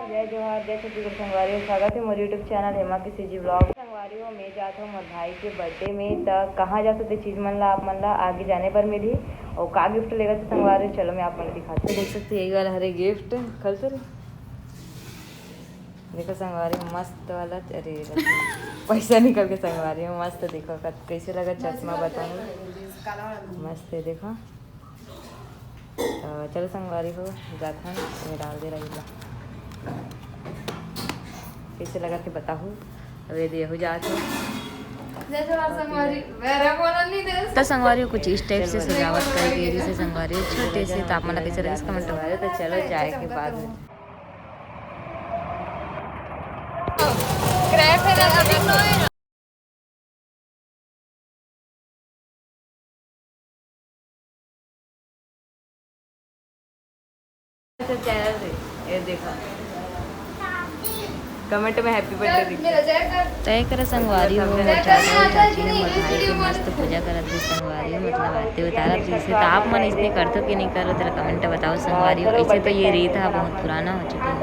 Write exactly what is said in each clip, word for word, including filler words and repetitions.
जय जोहार, जय छत्तीसगढ़ संगवारी हो, स्वागत है मोर YouTube चैनल हेमा के सीजी ब्लॉग। संगवारी हो, मैं जात हूँ मोर भाई के बर्थडे में, त कहाँ जात होते चीज मन ला आप मन ला आगे जाने बर मिलही। और का गिफ्ट लेगा तो संगवारी हो, चलो मैं आप मन ला दिखाती हूँ। देख सकते हो, यही वाला हरे गिफ्ट। खल तो रे। देखो संगवारी हो, मस्त वाला, अरे पैसा निकल के संगवारी हो, मस्त देखो कत-, कैसे लगा चश्मा बताऊँ। मस्त है, देखो। तो चलो संगवारी हो, जात हन, ये डाल दे रही ला। कैसे लगा थे बताहू। अब ये देहू जात हो। जय जोहार संगवारी, मेरा बोला नहीं दे। तो संगवारी हो कुछ इस टाइप से सजावट करी गई, जैसे संगवारी हो छोटे से, तो आप मन ला कैसे लगे कमेंट। तो चलो जाए के बाद में। अच्छा, चैनल रे, ये देखा। कमेंट में हैप्पी बर्थडे लिखा। तय करे संगवारी हो, मोर चाचा और चाची ने मोर भाई के मस्त पूजा करत रहिस संगवारी हो, मतलब आरती उतारत रहिस। तो आप मन इसने करथो कि नहीं करो, तेला कमेंट में बताओ संगवारी हो। ऐसे तो ये रीत हा बहुत पुराना हो चुका है।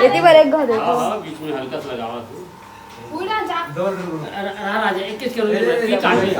यदि बार एक घाव दे। हाँ, हाँ, बीच में हल्का सा लगावा तू। पूरा जा। रा-, रा-, राजा, इक्कीस किलो ये काट ले।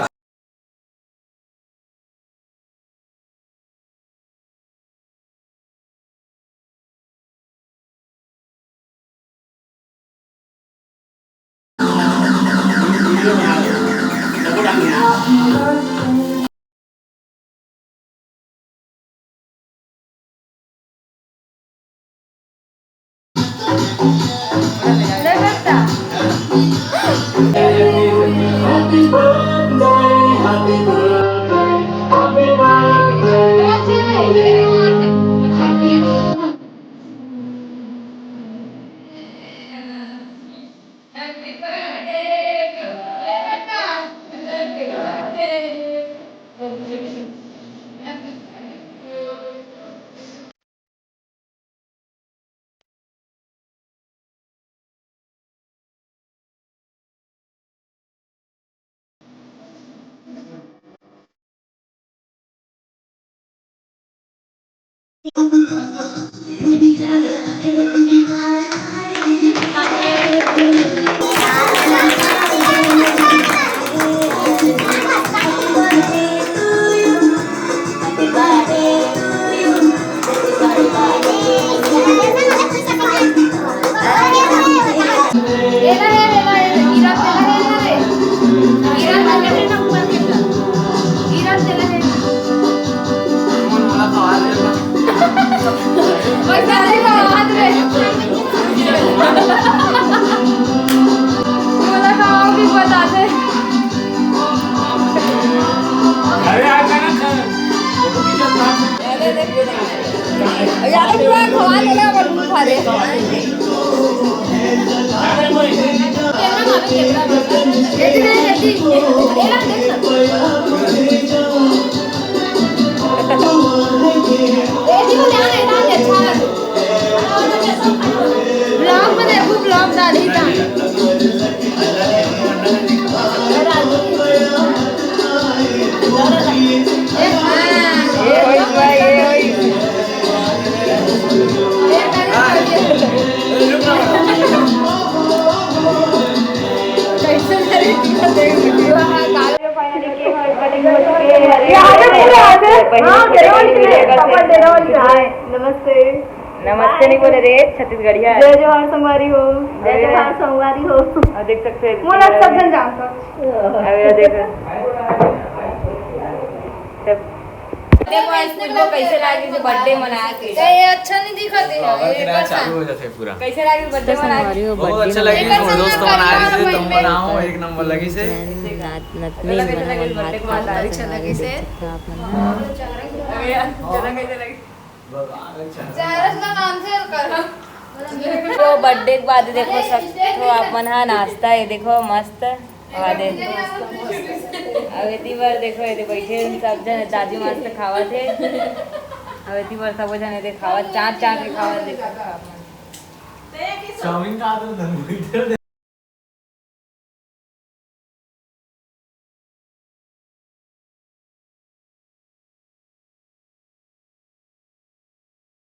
अरे यार, पूरा खवा देगा, अपन मुंह खा दे। ब्लॉग में देखो, ब्लॉग डाली था। नमस्ते। नमस्ते नहीं बोले रे, छत्तीसगढ़िया। जय जोहार संगवारी हो। जय जोहार संगवारी हो। और देख सकते हैं, मोला सब जन जानता। अरे देखो, सब देखो, आज पूछबो कैसे लागे जे बर्थडे मना के। ए, अच्छा नहीं दिखत है, फ्लावर के एक राज बार चालू हो जाथे पूरा। कैसे लागे बर्थडे मना के? संगवारी हो, बहुत बर्थडे अच्छा लगे, मोर दोस्त मन आए रहिसे, तुम मनाओ, एक नंबर लगिसे। नत-, नतनी मन मन हाथ, हाथ संगवारी देख सकथो आप मन ह। अबे यार, चला कैसे लगे? भगवान, अच्छा। चेहरा से काम से कर। तो बर्थडे के बाद देखो, सब तो आप मन ह नाश्ता, ये देखो मस्त। अउ दे। अब एती बर देखो, एती बैठे हे सब झन, दादी मस्त खावत हे। अब एती बर सबो झन एती खावत, चाट चाट के खावत, देखो। चाउमीन खात हे, धन बैठे।